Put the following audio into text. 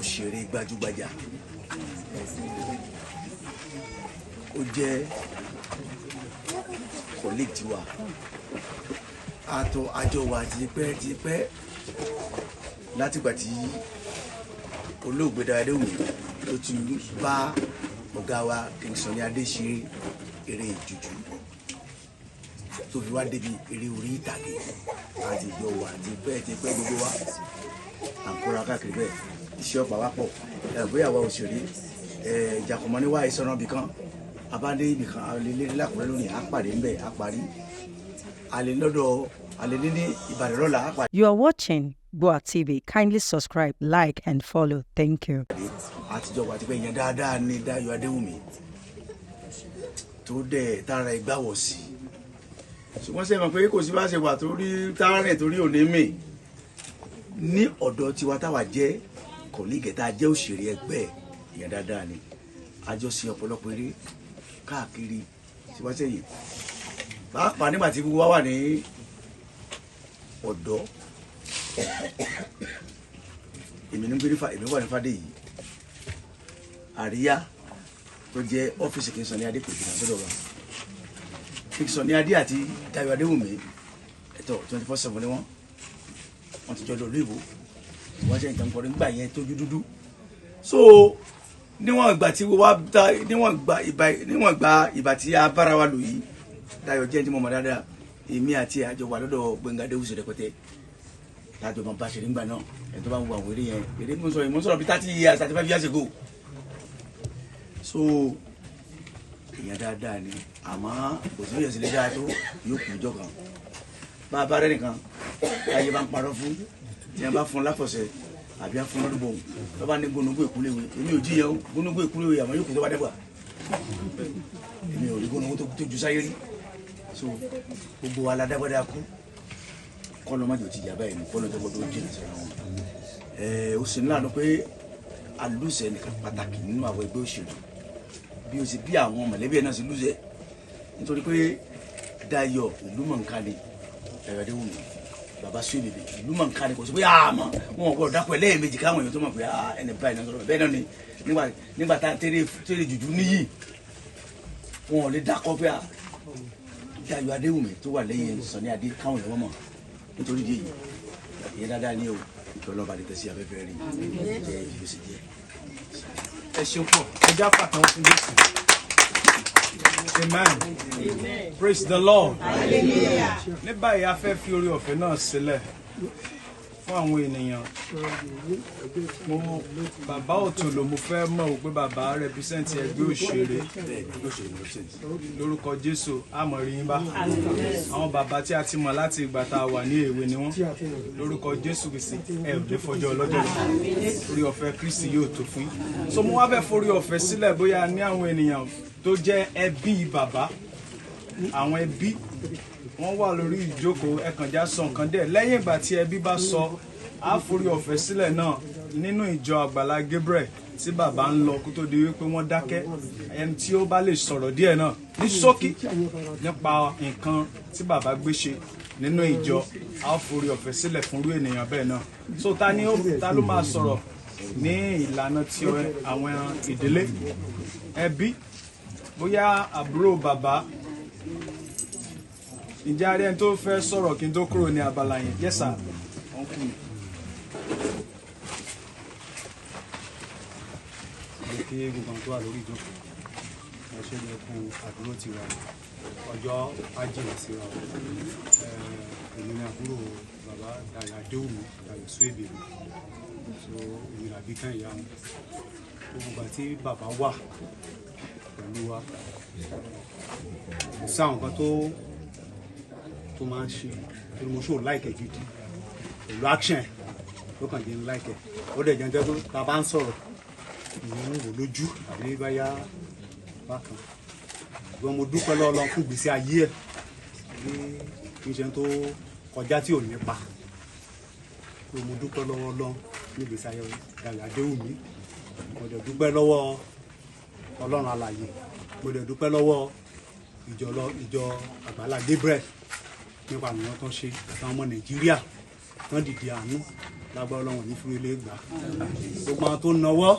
Òṣèré gbajúgbajà, ó jẹ́ colleague tiwa, àtọ àjọ wa tipẹ́ tipẹ́ látìgbà tí olóògbé Dayọ̀ Adéwùmí tó ti bá ọ̀gá wa King Sunny Adé ṣe eré jùjú tó fi wá débi eré orí ìtàgé. Àti ìjọ wa tipẹ́ tipẹ́, gbogbo wa à ń kóra káàkiri bẹ́ẹ̀, iṣẹ́ ọ̀pá wa pọ̀. Ẹ̀ bóyá àwa òṣèré ẹ̀ ìjàkùmọ́ ní wá ìsọ̀rọ̀ ibìkan abáde ibìkan alẹ́ lákùrẹ́ lónìí, á pàdé ńbẹ̀, á parí alẹ́ lọ́dọ̀ alẹ́ ní Ìbàdàn lọ́la, á pàdé. You are watching Goa TV. Kindly subscribe, like, and follow. Thank you. Àtijọ́ wa ti pẹ́ yẹn dáadáa ní Dayọ̀ Adéwùmí tó dẹ̀ tára ìgbà wọ̀ sí, ṣùgbọ́n ṣe mọ̀ pé kò sí bá ṣe wà torí tárẹ̀ torí òní mì ní ọ̀dọ̀ tiwa táwa jẹ́ colleague, tá a jẹ́ òṣèré ẹgbẹ́ yẹn dáadáa ni. A jọ ṣe ọ̀pọ̀lọpọ̀ eré káàkiri síwáṣẹ́yìn, pàápàá nígbà tí gbogbo wa wà ní ọ̀dọ́. Èmi ní gbérífà, èmi wà ní Fádèyí àríyá tó jẹ́ ọ́fíìsì King Sunny Adé, kò jìnnà sọ́dọ̀ wa. King Sunny Adé àti Dayọ̀ Adéwùmí ẹ̀tọ́ 24/7 ni wọ́n ti jọ lọ lóyìnbó, wọ́n ṣe nǹkan kọrin nígbà yẹn tójú dúdú. So níwọ̀n ìgbà tí wọ́n dá, níwọ̀n ìgbà ìgbà tí a bára wa lò yìí, Dayọ̀ jẹ́ ní mo mọ̀ dáadáa. Èmi àti àjọ wà lọ́dọ̀ Gbẹ̀ngà Adéwùsì rẹpẹtẹ, tájọ máa bá ṣe nígbà náà. Ẹ̀ tó bá ń wo àwọn eré yẹn, eré mo sọ yìí, mo sọ̀rọ̀ bí 30 years, 35 years ago. So èèyàn dáadáa ni, àmọ́ kò sí ìyẹn sì lè dáa tó, yóò kú ọjọ́ kan. Bá a bá rẹ́ nìkan ayé bá ń parọ́ fún tí wọ́n bá fún láfọ̀ṣẹ àbí á fún lọ́dún bọ̀hún tó bá ní gbónúgbó ìkúléwé, èmi ò jíyàn o gbónúgbó ìkúléwé, àmọ́ yóò kú tó bá dẹ́gbà. Èmi ò rí gbónúgbó tó ju sáyé rí. So gbogbo wa la dágbádá kú, kọ́nà má jò ti jà báyìí ní kọ́nà tó gbọdọ̀ jìnnà síra wọn. Ẹ ó sì ní lànà pé alùsẹ̀ nìkan pàtàkì nínú àwọn ẹgbẹ́ òṣèlú, bí o sì bí àwọn mọ̀lẹ́bí ẹ̀ náà sì lùsẹ̀, nítorí pé Dayọ̀ ìlú mọ̀nká ni. Dayọ̀ Adéwùmí bàbá sún èbèbè ìlú mọ̀nká ni, kò sí pé àmọ́ wọn ò gbọdọ̀ dápọ̀ lẹ́ẹ̀mejì káwọn èèyàn tó mọ̀ pé ẹni báyìí náà sọ̀rọ̀. Bẹ́ẹ̀ náà ni nígbà tá tẹ́lẹ̀ jùjú níyì, wọn ò lè dákọ̀ pé Dayọ̀ Adéwùmí tó wà lẹ́yìn Sunny Adé káwọn èèyàn mọ̀. Nítorí díẹ̀ yìí, ìyẹn dáadáa ní o, ìkẹ́ ọlọ́ba lè tẹ̀sí afẹ́fẹ́ rí jẹ́ ìlú sí díẹ̀. Ẹ ṣeun pọ̀, ẹ já pàtàkì fún Jésù. Amen. Praise the Lord. Ní báyìí, a fẹ́ fi orí ọ̀fẹ́ náà sílẹ̀ fún àwọn ènìyàn. Mo bàbá Òtòlò, mo fẹ́ mọ̀ wò pé bàbá represent ẹgbẹ́ òṣèré. Lórúkọ Jésù, àmọ̀ rí yín bá. Àwọn bàbá tí a ti mọ̀ láti ìgbà tá a wà ní èwe ni wọ́n. Lórúkọ Jésù Kristi, ẹ ò lè fọjọ́ ọlọ́jọ́ lọ. Orí ọ̀fẹ́ Kristi yóò tó fún yín. So mo wá fẹ́ forí ọ̀fẹ́ sílẹ̀, bóyá ní àwọn ènìyàn tó jẹ́ ẹbí bàbá, àwọn ẹbí wọ́n wà lórí ìjókòó, ẹkànjá sọ nǹkan dẹ̀. Lẹ́yìn ìgbà tí ẹbí bá sọ, á forí ọ̀fẹ́ sílẹ̀ náà nínú ìjọ Àgbàlá Gabriel tí bàbá ń lọ kó tó di wípé wọ́n dákẹ́. Ẹni tí ó bá lè sọ̀rọ̀ díẹ̀ náà ní ṣókí nípa nǹkan tí bàbá gbé ṣe nínú ìjọ, á forí ọ̀fẹ́ sílẹ̀ fún irú ènìyàn bẹ́ẹ̀ náà. So ta ni ó ta ló máa sọ̀rọ̀ ní ìlànà tí àwọn ìdílé ẹbí, bóyá àbúrò bàbá? Ǹjẹ́ a rí ẹni tó fẹ́ sọ̀rọ̀ kí n tó kúrò ní abala yẹn? Yes sir, uncle mi. Mo kí gbogbo àwọn tó wà lórí ìjókòó, ẹ ṣe lè kú àdúró tiwa, ọjọ́ á jìnnà síra o. Èmi ni àbúrò bàbá Dayọ̀ Adéwùmí, Dayọ̀ Suebebe. So èmi làbí kan ìyá wọn. Gbogbo ìgbà tí bàbá wà pẹ̀lú wa, kò sí àwọn nǹkan tó máa ń ṣe torí mo ṣòro láìkẹ́ gidi pẹ̀lú action ló kàn jẹ́ ń láìkẹ́. Ó dẹ̀ jẹ́ ń jẹ́ pé tá a bá ń sọ̀rọ̀, ìyẹn ń wò lójú àbí báyá bákan. Ṣùgbọ́n mo dúpẹ́ lọ́wọ́ Ọlọ́run fún ìgbésí ayé ẹ̀ bí kì í ṣe tó kọjá tí ò ní pa pé mo dúpẹ́ lọ́wọ́ Ọlọ́run ní ìgbésí ayé Dayọ̀ Adéwùmí. Mo dẹ̀ dúpẹ́ lọ́wọ́ Ọlọ́run alààyè, mo dẹ̀ dúpẹ́ lọ́wọ́ ìjọ Àgbàlá Gabriel nípa àwọn tó ń ṣe àtàwọn ọmọ Nàìjíríà tó ń dìde àánú. Lágbára Ọlọ́run ní fúru ilé gbà. Gbogbo àwọn tó nawọ́.